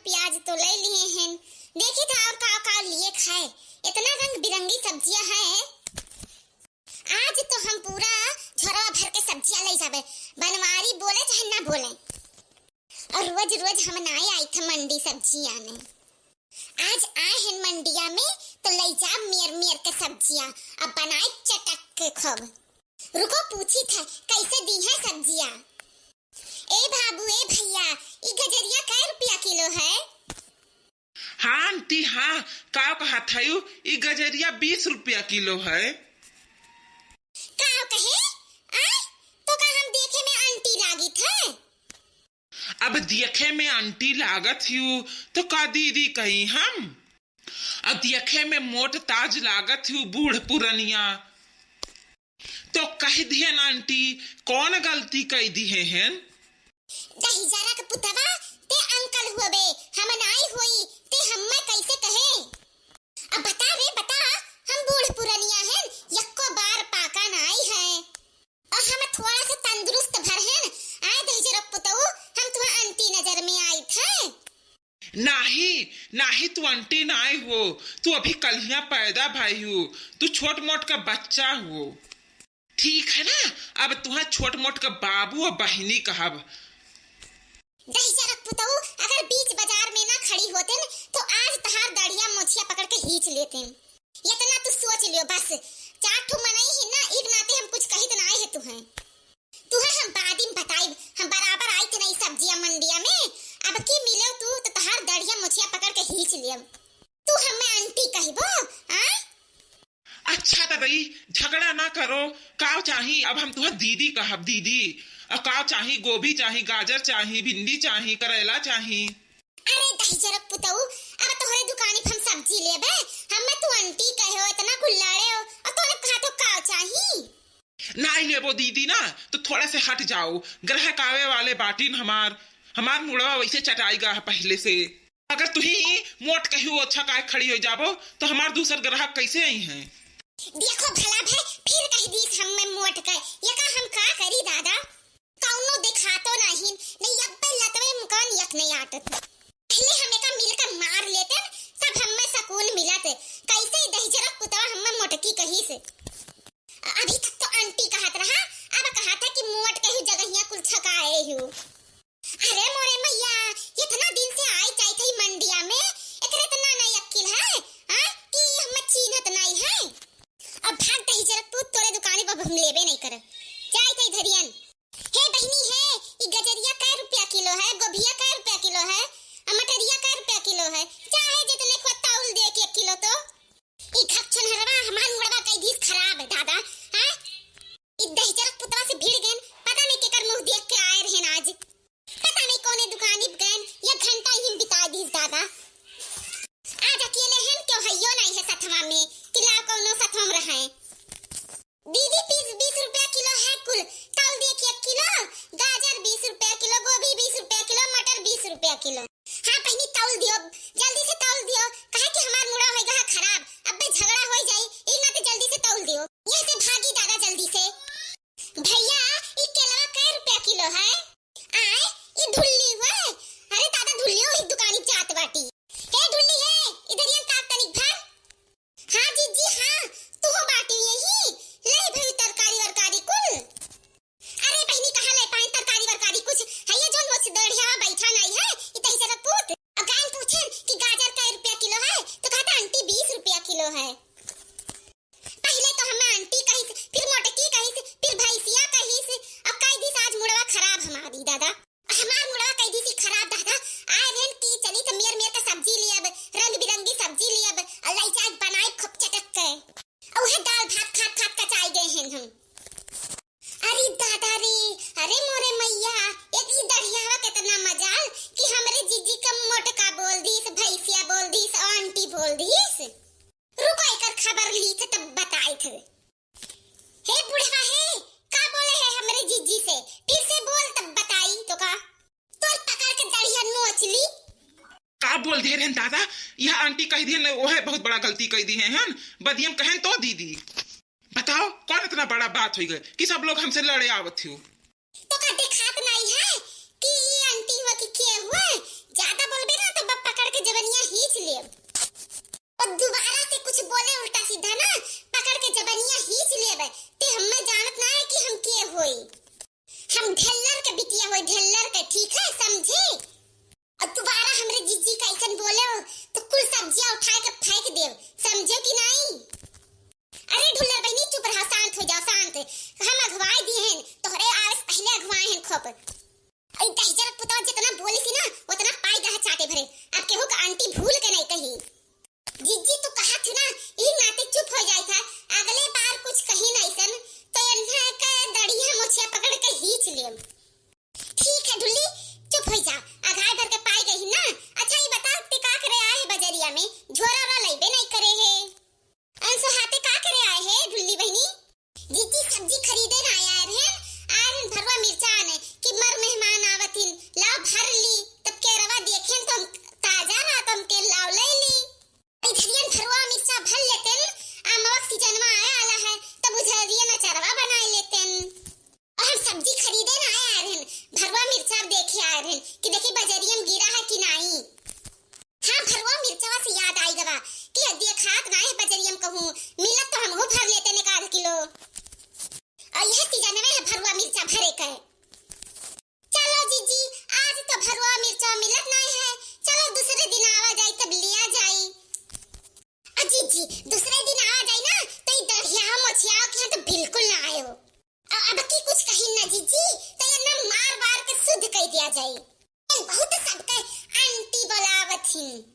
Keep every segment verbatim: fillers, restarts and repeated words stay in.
प्याज तो लइ लिहे हन, देखी था और का का लिए खाए। इतना रंग बिरंगी सब्जियां हैं, आज तो हम पूरा झोरवा भर के सब्जियां लइ जाबे, बनवारी बोले चाहे ना बोले। और रोज रोज हम नाई आइत है मंडी सब्जियां ने। आज आए हैं मंडिया में तो लइ जाब मेर मेर के सब्जियां, अब बनाए चटक के खूब। रुको पूछी था कैसे दी है सब्जियां। ए बाबू, ए भैया, ई गजरिया कै रुपया किलो है? हाँ आंटी, हाँ, का कहत हयू, ई गजरिया बीस रुपया किलो है। का कहे? आय, तो का हम देखे में आंटी लागित है? अब देखे में आंटी लागत हयू, तो का दीदी कही हम? अब देखे में मोट ताज लागत हयू, बूढ़ पुरनिया। तो कहि दिहेन आंटी, कौन गलती कइ दिहे हन? दहिजरा के पुतवा, ते अंकल हुअबे, हम नाई होई, ते हम्मे कैसे कहे? अब बता रे, बता, हम बूढ़ पुरनिया हन, यक्को बार पाका नाई है। और हम थोड़ा सा तंदुरुस्त भर हन, आय दहिजरा के पुतऊ, हम तुहा आंटी नजर में आइत है। नाही, नाही, तू आंटी नाय हो, तू अभी कलिया पैदा भई हो, तू छोट मोट का बच्चा हो। ठीक है ना, अब तुहा छोट मोट का बाबू और बहिनी कहब। दहिजरा के पुतऊ, अगर बीच बाजार में ना खड़ी होतेन, तो आज तहार दड़िया मोछिया पकड़ के हींच लेतेन। इतना तू सोच लियो बस, चार ठो मनई ही ना, एक नाते हम कुछ कहित नाय है तुहे। तुहे हम बादी में बताइब, हम बराबर आइत नहीं सब्जिया मंडिया में। अब की मिलेव तू तो तहार दड़िया मोछिया पकड़ के हींच लियब। तू हमें आंटी कहिबो, आय? अच्छा त बई, झगड़ा ना करो। का चाही? अब हम तुहे दीदी कहब, दीदी। और का चाही? गोभी चाही, गाजर चाही, भिंडी चाही, करेला चाही। अरे दहिजरा के पुतऊ, अब तोहरे दुकानी पे हम सब्जी लेबे, हमें तू आंटी कहे हो, इतना कुल्लाड़े हो, और तोहरे कहा तो का चाही? नाई लेबो दीदी ना, तो थोड़ा से हट जाओ। ग्राहक आवे वाले बाटिन हमार, हमार मुड़वा वैसे चटाई गा है पहले से। अगर तुही मोट कहियो अच्छा काय खड़ी हो जाबो, तो हमार दूसर ग्राहक कैसे आई हैं? देखो भला भाई, फिर कह दीस हमें मोट कह, ये का हम का करी दादा? कौनो दिखातो नहीं, नहीं अब्बे लतवे मुकान यक नहीं आटत। पहले हम एका मिलकर मार लेते, तब हमें सुकून मिलत। कैसे ही दहिजरा के पुतवा हमें मोटकी कही से। अभी तक तो आंटी कहत रहा, अब कहत है कि मोट कही जगहिया कुल छकाए हो। अरे मोरे मैया, इतना दिन से आई जाई थी मंडिया में, एकरे इतना नहीं अक्किल है, हाँ? कि हमें चीन्हत नहीं है। अब भाग दहिजरा के पूत, तोरे दुकानी पर हम लेबे नहीं करब। जाई थी धरियन। हे बहिनी हे, ई गजरिया कै रुपया किलो है, गोभिया कै रुपया किलो है, आ मटरिया कै रुपया किलो है? चाहे जितने को तौल दे एक एक किलो तो। ई घक छनहरवा हमार मुड़वा कई दिस खराब है दादा, हैं? ई दहिजरा के पुतवा से भिड़ गएन, पता नहीं केकर मुंह देख के आए रहेन आज। पता नहीं कौने दुकानी पे गएन, एक घंटा ही बिता दिस दादा। आज अकेले हैं, क्यों हइयो नहीं है सथवा में कि लाओ कौनो सथवा में रहे। दीदी, बीस, बीस रुपया किलो है कुल। तौल दिए कि एक किलो गाजर बीस रुपया किलो, गोभी बीस रुपया किलो, मटर बीस रुपया किलो। हाँ बहिनी, तौल दियो, जल्दी से तौल दियो, काहे कि हमार मुड़ा होई गहा खराब, अब्बे झगड़ा होई जाई, ई नाते जल्दी से तौल दियो। यही से भागी दादा जल्दी से। भैया, ई केलवा कै रुपया किलो है? आए, ई ढुल्ली हुए। अरे दादा, ढुल्लियो ही दुकानी जात बाटी। हे ढुल्ली हे, इधर ये ताक तनिक भर। हाँ जीजी, हाँ, तू हो बाटी यही, ले भई तरकारी वरकारी कुल। अरे बहिनी, कहाँ ले पाए तरकारी वरकारी कुछ? है ये जोन मोछ दड़िया बैठा नहीं है, ई तही से पूत। अब गायन पूछेन कि गाजर कै रुपया किलो है, तो कहता आंटी बीस रुपया किलो है। पहिले तो हमें आंटी कहिस, फिर मोटकी कहिस, फिर भैंसिया कहिस, अब कई दिस आज मुड़वा खराब हमारी दादा। हमार मुड़वा कई दिस खराब दादा। आए रहन कि चली त मेर मेर का सब्जी लियब, रंग बिरंगी सब्जी लियब, और लई जाए बनाए खूब चटक के। और उहे दाल भात खात खात कचाई गए हैं हम। अरे दादा रे, अरे मोरे मैया, एक ई दढ़ियावा कितना मजाल कि हमरे जीजी का मोटका बोल दिस, भैंसिया बोल दिस, आंटी बोल दिस। रुको, एकर खबर ली थे तब बताई थे। हे बुढ़वा हे, का बोले है हमरे जीजी से? फिर से बोल तब बताई तो का। तोर पकड़ के दढ़िया नोच ली। का बोल दे रहन दादा, यह आंटी कह दिए न, वो है बहुत बड़ा गलती कह दी है, हैं? बदियम कहें तो दीदी। बताओ, कौन इतना बड़ा बात हो गए कि सब लोग हमसे लड़े आवत हो? तो का देखात नहीं है कि ई आंटी हुआ कि के हुआ? ज्यादा बोलबे ना तो बप्पा जिया उठाए के फेंक देब, समझो कि नाई? अरे ढुल्लर बहिनी, चुप रहा, शांत हो जाओ, शांत। हम अघवाए दिए हैं, तोहरे आवे से पहले अघवाए हैं खूब। ई दहिजर पुतवा जितना बोली थी ना, उतना पाई गहा चाटे भरे। अब केहू का आंटी भूल के नहीं कही। जीजी, तू कहा थी ना, ई नाते चुप हो जाई था, अगले बार कुछ कही नहीं सन, तो इन्हें के दड़िया मोछिया पकड़ के खींच लेम। ठीक है ढुल्ली, चुप हो जा, अघाई भर के पाई गई ना। अच्छा, ये बता, ते का करे आए बजरिया में, झोरा वाला लइबे नहीं करे है। अंसो हाथे का करे आए है ढुल्ली बहिनी? जीजी, सब्जी खरीदे ना आए रहन, आए रहन भरवा मिर्चा आने कि मर मेहमान आवत हिन, लाओ भर ली, तब केरवा देखेन तो हम ताजा रहा तो हमके लाओ ले ली। इधरियन भरवा मिर्चा भर लेतेन, आमवा सीजनवा आए आला है, तब उधरियन अचारवा बनाए लेतेन। और हम सब्जी खरीदे ना आए, आए रहन, भरवा मिर्चा देखे आए रहन कि देखी बजरिया में गिरा है कि नाई। हाँ, भरवा मिर्चवा से याद आई गवा कि देखात ना है बजरिया में कहूँ, मिलत तो हमहू भर लेते ने आध किलो। और यह सीजन में है भरवा मिर्चा भरे के। चलो जीजी, आज तो भरवा मिर्चा मिलत ना है, चलो दूसरे दिन आवा जाई तब लिया जाई। आ जीजी, दूसरे दिन आवा जाई ना तो ई दढ़िया मोछिया के यहाँ तो बिल्कुल ना आयो। अ-, अब की कुछ कही ना जीजी, तो ये ना मार मार के शुद्ध कर दिया जाए। बहुत सबके आंटी बुलावत हिन।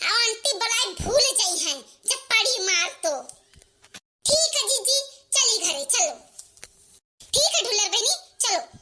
आ आंटी बुलाए भूल जाई हैं, जब पड़ी मार तो। ठीक है जीजी, चली घरे, चलो। ठीक है ढुल्लर बहिनी, चलो।